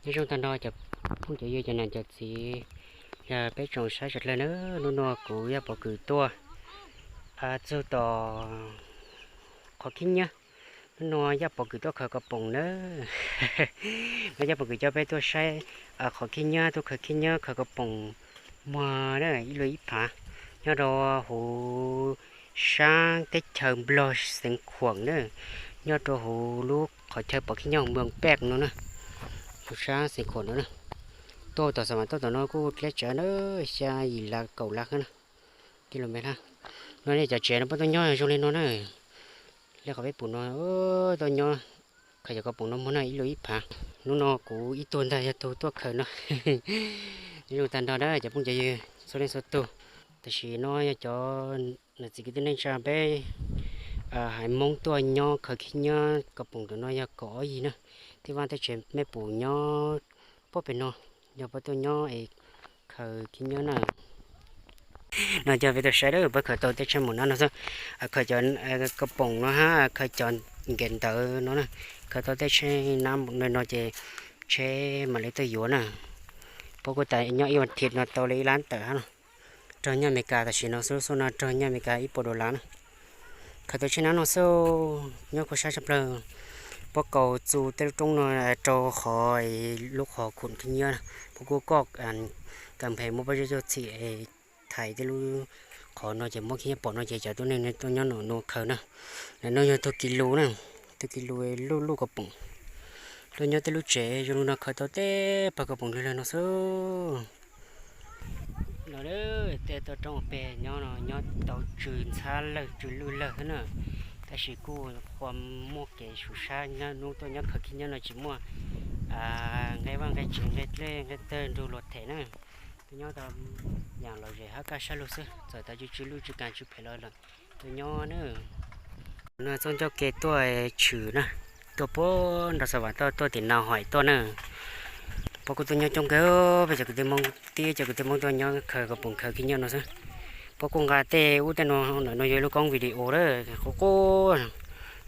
Nyob zoo tag nrho cov phooj cov ywg cov niam cov txiv, peb tsoom saib sawv dlawg na, hnub no kuv Yaj Pov Kws tuaj txug tom qhov khib nyiab. Hnub no Yaj Pov Kws tuaj khaws kos poom na. No Yaj Pov Kws coj peb tuaj saib qhov khib nyiab, tuaj khaws khib nyiab khaws kos poom muag na, ib lub ib phav, nyob rau huv sab teb chaws Nplog xeev Khuam na, nyob rau huv lub qhov chaw pom khib nyiab Moos Pej no na, huv sab xeev Khuam no na. Tuaj tom Xam Vam tuaj tom no kuj dleb tsawv na, xya yim lav kaum lav na, kis lus mev lab. No nej cov tsev no puab tuaj nyob zoo li no na. Le qhov peb pum no tuaj nyob khaws cov kos poom no muag na, ib lub ib phav. Hnub no kuv ib tug ntag yog tug tuaj khaws no. Nyob zoo tag nrho na cov phooj cov ywg txhua leej txhua tug. Tam sim no yog cov niam txiv kwv tij neej tsa peb haiv Moob tuaj nyob khaws khib nyiab kos poom ntawm no yog kaum ob yig na. Tej vaaj tej tsev mej pum nyob puag pem no yog puab tuaj nyob es khaws khib nyiab na. No coj peb tuaj saib dawb puab khaws tau tej tsheb mus nab no xwb. Khaws cov kos poom no hab khaws cov nkev ntawd no na, khaws tau tej tsheb nab no ces tsheb mam li tuaj yuav na. Puab kuj tas nyob ib vas thiv no tau li ib lab tawm hab no. Raug nyaj Amelikas tam sim no xwb, xub no raug nyaj Amelikas ib puas dollar na. Khaws tau tsheb nab no xwb, nyob kuj sab tshaj plawg. Puab kaus txu tej lub roob no rau qhov lub qhov khoom khib nyiab, puab kuj koj kas phem muab puab zej zog txhim thaiv tej lub qhov no ces muab khib nyiab pom no ces cov tuab neeg tuaj nyob no nua khaws na. Ntawm no yog tug kis lus na, tug kis lus luj luj kos poom. Luag nyob tej lub tsev zoo li no khaws tau tej pawg kos poom lwg lawg no xwb. No tej toj roob peg nyob no nyob tau tsw ntxhab lawg tsw lwj lawg xwb na. Tab sis kuj qhuas muaj kev sum sab, nub tuaj nyob khaws khib nyiab no tsis muaj nqe vaj nqe tsev nqe dlej nqe tawg nrug luag them na. Tuaj nyob tau yaam lom zem hab kaj sab lug xwb, txawm tas tsw tsw lwj tsw kas tsw phem los lawm tuaj nyob na. No txoj ncauj ke tuaj tshwm na, tuaj puag nrag Xam Vam tuaj, tuaj tim Nau Hoim tuaj na. Puab kuj tuaj nyob coob kawg, peb cov kwv tij Moob tib cov kwv tij Moob tuaj nyob khaws kos poom khaws khib nyiab no xwb. Puab kuj nqa tej ub tej no, ntawm no yog ib lub koob video lawm, qub qub,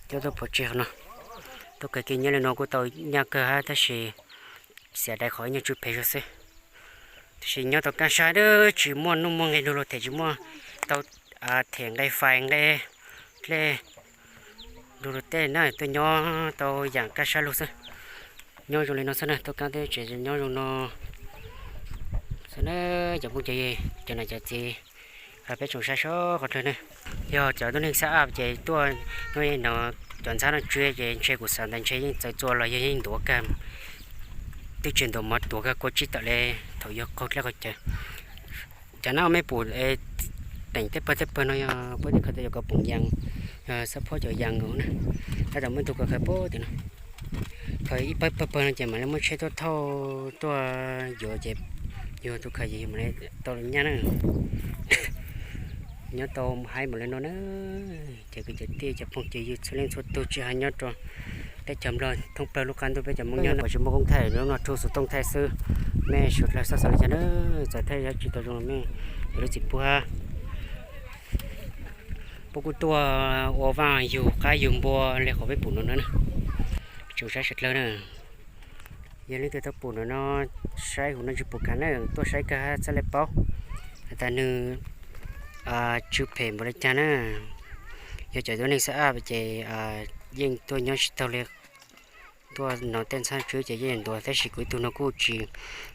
coj tuaj pov tseg qhov no. Tuaj khaws khib nyiab li no kuj tau nyaj kawg hab tab sis xiam dais qhov ib nyuag tsw phem zog xwb. Tab sis nyob tau kaj sab dawb tsis muaj nuj muaj nqe nrug luag them, tsis muaj tau them nqe fais nqe dlej nrug luag tej na, tuaj nyob tau yaam kaj sab lug xwb. Nyob zoo li no xwb na, tuaj kaab teb tsev nyob zoo no xwb na, cov phooj cov ywg cov nam cov txiv, peb tsoom saib sawv dlawg na. Yog cov tuab neeg xab ab ces tuaj no, cov ntxhab no tsw ces ntshe kuv xav ntawd ntshe yeej txawv txua los yog yeej ntuav kag, twb tsis ntuav mov tuav kag kua tsib tawm le thaum yog qaug dlej qaug cawv. Cov nab mej pum teem tej pawg tej pawg no yog puab tej khaws tau cov kos poom yas, yog xab phob cov yas nkaus na. Tab tom muaj tug khaws khaws puag tim no, khaws ib pawg pawg pawg no ces mam li muaj tsheb tuaj thauj tuaj yuav ces yug tug khaws ces yug mam li tau nyaj na. Nyob tau haib npaum li no na, cov kwv cov tij cov phooj cov ywg txhua leej txhua tug tsis has nyob rau teb chaws Nplog thoob plawg lub qab ntuj peb cov Moob nyob no. Tsis muaj koob thaij no, tsuj xuv tooj thaij xwb. Mej sawv dlawg xob xav li cas na, txawm thaij tsis tau zoo los mej lub txim pub hab. Puab kuj tuaj ua vaaj yug qaib yug npua le qhov peb pum no na. Tsoom saib sawv dlawg na, yog leej twg tau pum no no, saib huv no tsis pum kag na, tuaj saib kag hab txhaj le paub has tas nwg tsw phem npaum li cas na. Yog cov tuab neeg xab ab ces yeej tuaj nyob tsis taug li. Tuaj no tej ntxhab tsw ces yeej ntuav, tab sis kuv ib tug no kuj tsis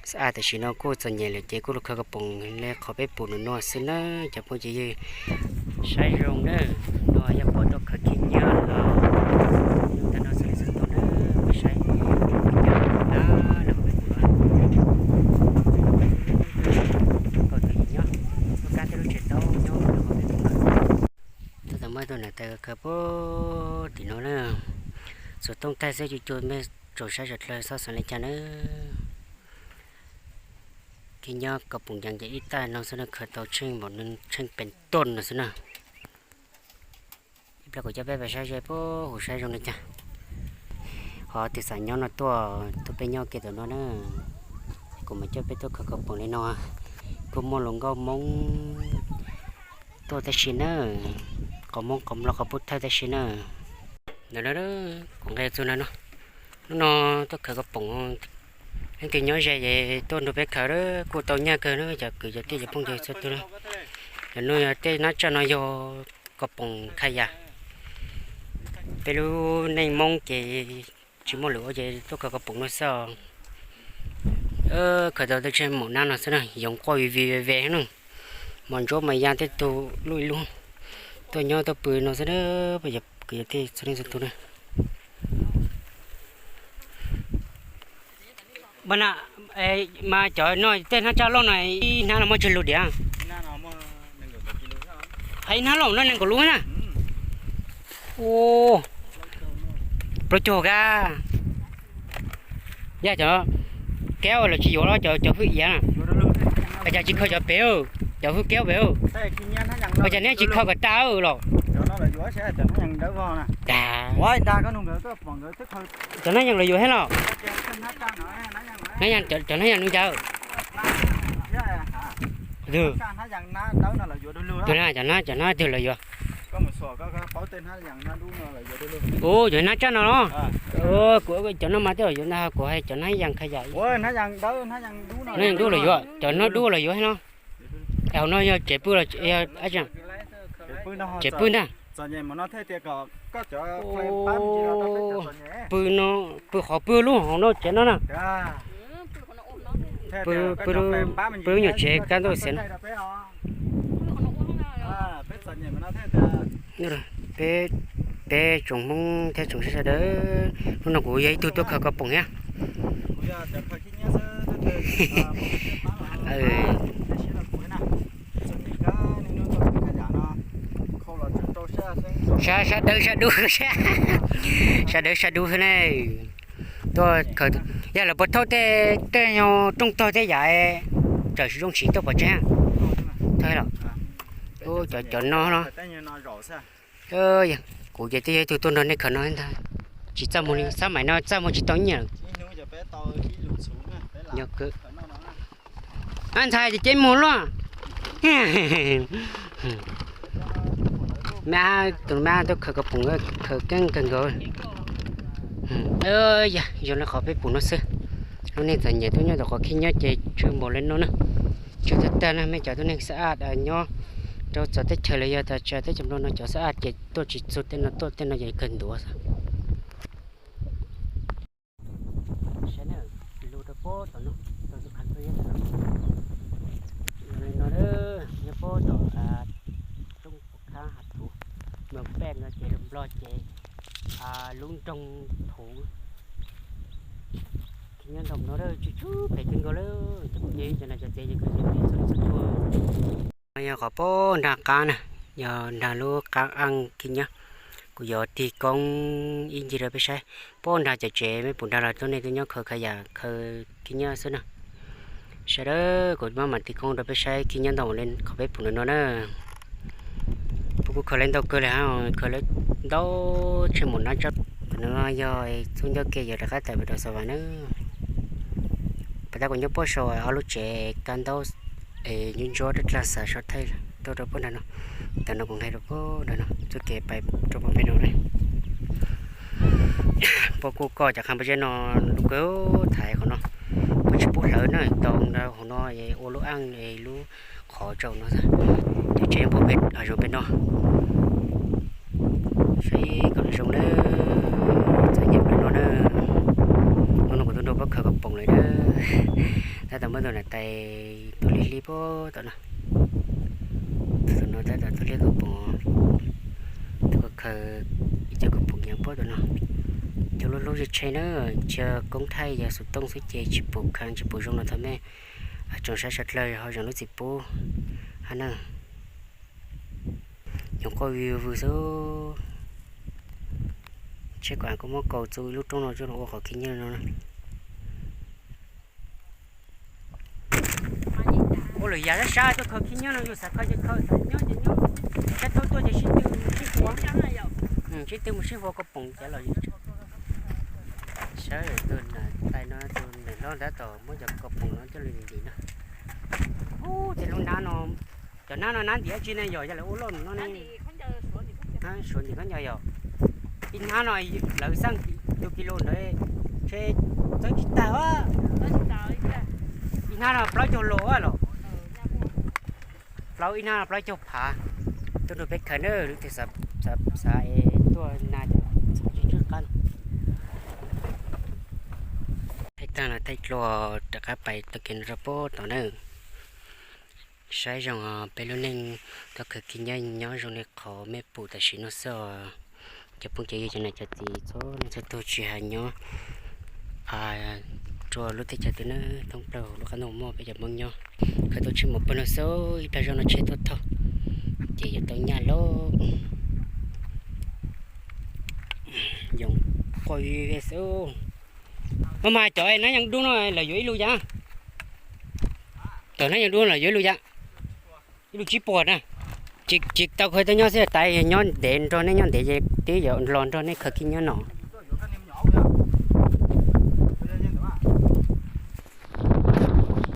xab ab, tam sim no kuj txom nyem lawm ces kuj lug khaws kos poom le qhov peb pum no no xwb na. Cov phooj cov ywg saib zoo na, no yog puab tuaj khaws khib nyiab los tag no xwb li xwb tau na, saib khib nyiab na, le qhov peb pum no. Khaws tus yim nyob, tuaj kab tej lub tsev tau nyob le qhov peb pum no. Tab tom muaj ib tug nam tais khaws puag tim no na. Xuv tooj thaij xwb, cua cua mej tsoom saib sawv dlawg xob xav li cas na. Khib nyiab kos poom yas ces ib tag no xwb na, khaws tau tsheej npaum tsheej pes toj no xwb na. Ib plag kuv coj peb pais saib ze puag huv saib zoo li cas. Qhov twg xav nyob no tuaj, tuaj peb nyob ke tom no na. Kuv mam coj peb tuaj khaws kos poom li no. Kuj muaj luas nkauj Moob tuaj tab si na, qhov Moob qhov Nplog qhov pub thawj tab si na. Ntawm no kuv nqe txug na no, hnub no tuaj khaws kos poom, Leej twg nyob ze ces tuaj nrog peb khaws, kuj tau nyiaj kawg na cov kwv cov tij cov phooj ywg txhua tus na. Cov no yog tej nab tsaj no yog kos poom kha yas. Peb lub neej Hmoob ces tsis muaj lwm ua ces tuaj khaws kos poom no xwb os. Khaws tau tej tsheb maum nab no xwb na, yoov quaj vij vij ve ve na. Mos ntsuab mas ya tej tug luj ib lub, tuaj nyob tuaj pw no xwb na, kwv cov tij txhua leej txhua tus na. Mas cov no tej hnab tsaj loj no ib hnab no muaj tsawg lus diam? Ib hnab loj no nees nkaum lub na. Plaub caug kab. Yog cov kaub los tsis yuav los cov hwj iav na. Cas tsis khaws cov pem, cov hwj kaub pem. Ua cas neb tsis khaws kom tag los? Cov hnab yees los yuav thiab los? Cov hnab yees nws cas? Cov hnab, cov hnab twg los yuav? Ua cov hnab tsaj no los? Kuv cov no mas twb los yuav ntag, kuv hais cov hnab yees kha yas. Hnab yees dub los yuav, cov hnab dub los yuav thiab no. Hauv no yog tsev pw los? Tsev pw ntag. Pw no, pw qhov pw lub hauv no tsev no na. Pw lub nyuam tsev kab ntaub xiav no. Peb, peb tsoom Hmoob thiab tsoom saib sawv daws, hnub no kuv yog ib tug tuaj khaws kos poom thiab. Sab, sab dawb sab dub, sab dawb sab dub xwb ne. Tuaj, yog lawv puas thauj tej, tej rooj tog tej yam tsawm zoo siv tuaj pov tseg? Thauj los? Cov, cov no no. Kuv ces twb yog ib tug tuaj nrog nej khaws no ntag, tsis txaj muag li, xab maim no txaj muag tsis tau nyiaj lawm. Yog kawg. Ab ntxhais ces ceb mus luaj. Me ab, tus me ab tuaj khaws kos poom, khaws keeb kawg nkaus. Yog li qhov peb pum no xwb. Lub neej txom nyem tuaj nyob tom qhov khib nyob ces tsw npaum li no na. Tsw tag tag na, mej cov tuab neeg xab aj nyob rau txawv teb chaws los yog tas teb chaws Nplog no cov xab aj ces tuaj tsis txug tej no, tuaj tej no ces kawg ntuav xwb. Saib na, lug rau puag tom no, rau tus khav tuaj yog no, nyob puag tom roob Pum Khab Has Thuv, Moos Pej no ces lus Nplog ces lub nroog Thuv. Khib nyob nrog no tsw tsw phem kawg nkaus lawm, ces kuv ces cov no cov tsev ces kuv ces txhua txhua tua. No yog qhov puag nrag qab na, yog nrag lub qab aj khib nyob. Kuv yuav tig koob ib ncig rau peb saib. Puag nrag cov tsev mej pum nrag los tuab neeg tuaj nyob khaws khaws yam khaws khib nyob xwb na. Sawv daws kuv maj mam tig koob rau peb saib khib nyob ntau li qhov peb pum no na. Puab kuj khaws lawv ntau kawg li hab, khaws lawv ntau tshaj mus nab tsab. Tam no yog txhub ncauj ke yuav rov qab tawm pem rau Xav Vas na. Pas tab kuv nyob puag saum ob lub tsev kab ntaub es ntsuab ntsuab dab dlag xav so thaij tuaj rau puag nrag no. Tam no kuv nqes rau puag nrag no txoj kev pais rau puag pem no na. Puab kuj koj cov qhab npua zeb no lub kawg thaiv qhov no, puab tsis pub hlawv na, tau nrag hauv no es ua lub aj es lub qhov tsaum no xwb. Cov tsev puag pem hav zoov pem no. Saib kom zoo na, txom nyem li no na. Hnub no kuv tuaj nrog puab khaws kos poom lawm na. Tab tom muab tus niam tais tuaj hlib hlib puag tom no. Tus no tab tom tuaj hlib kos poom, tuaj khaws ib co kos poom nyob puag tom no. Cov lub hlub zej tsheb na, ntsia koob thaij yog xov tooj xwb ces tsis pum kheev tsis pum zoo los thov mej tsoom saib sawv dlawg ho zam lub txim pub hab na. Nyob quaj vwg vwg xwb. Tsheb kom kuj muab kaus txug ib lub roob no coj los ua qhov khib nyob no na. Ua lwm yam sab sab tuaj khaws khib nyob no, yus xav khaws ces khaws, xav nyob ces nyob, sab thaub tuaj ces sib tw sib huas, sib tw mus sib huas kos poom ces los. Saib tus niam tais no, tus niam hlob tab tom muab cov kos poom no coj los ntim no. Ub, tej lub nab no, cov nab no nab ntim dab tsi ne yog, yog lawv ua loj no ne? Suav ntim khaub ncaws yog. Ib hnab no lawv xaj tus kis lus ntawd, ntshe txawb tsis tag. Hnab no plaub caug los los, plaub ib hnab plaub caug phav. Tuaj nrog peb khaws na, lub twg xav es tuaj na ces txhob tsis tsw qab. Thaij tag los thaij dlua, rov qab pais taug kev no rau pem tod na. Saib zoo peb lub neej tau khaws kiag nyob nyob zoo li qhov mej pum tam sim no xwb os. Cov phooj cov ywg cov niam cov txiv txhua leej txhua tug tsis hais nyob rua lub teb chaws twg na, thoob plaws lub qab ntuj muaj peb cov Hmoob nyob. Khaws tau tsheej mus pawg no xwb, ib plag zog no tsheej tuaj thauj ces yuav tau nyaj lauj. Yoo quaj vij vej xwb. Maj mas cov nab yees dub no lawv yuav ib lus yam? Cov nab yees dub lawv yuav ib lus yam? Ib lus tsib puas na. Tsis tau khaws tuaj nyob xwb, tas nyob ntev nrog nej nyob ntev ces twb yuav los nrog nej khaws kiag nyob no.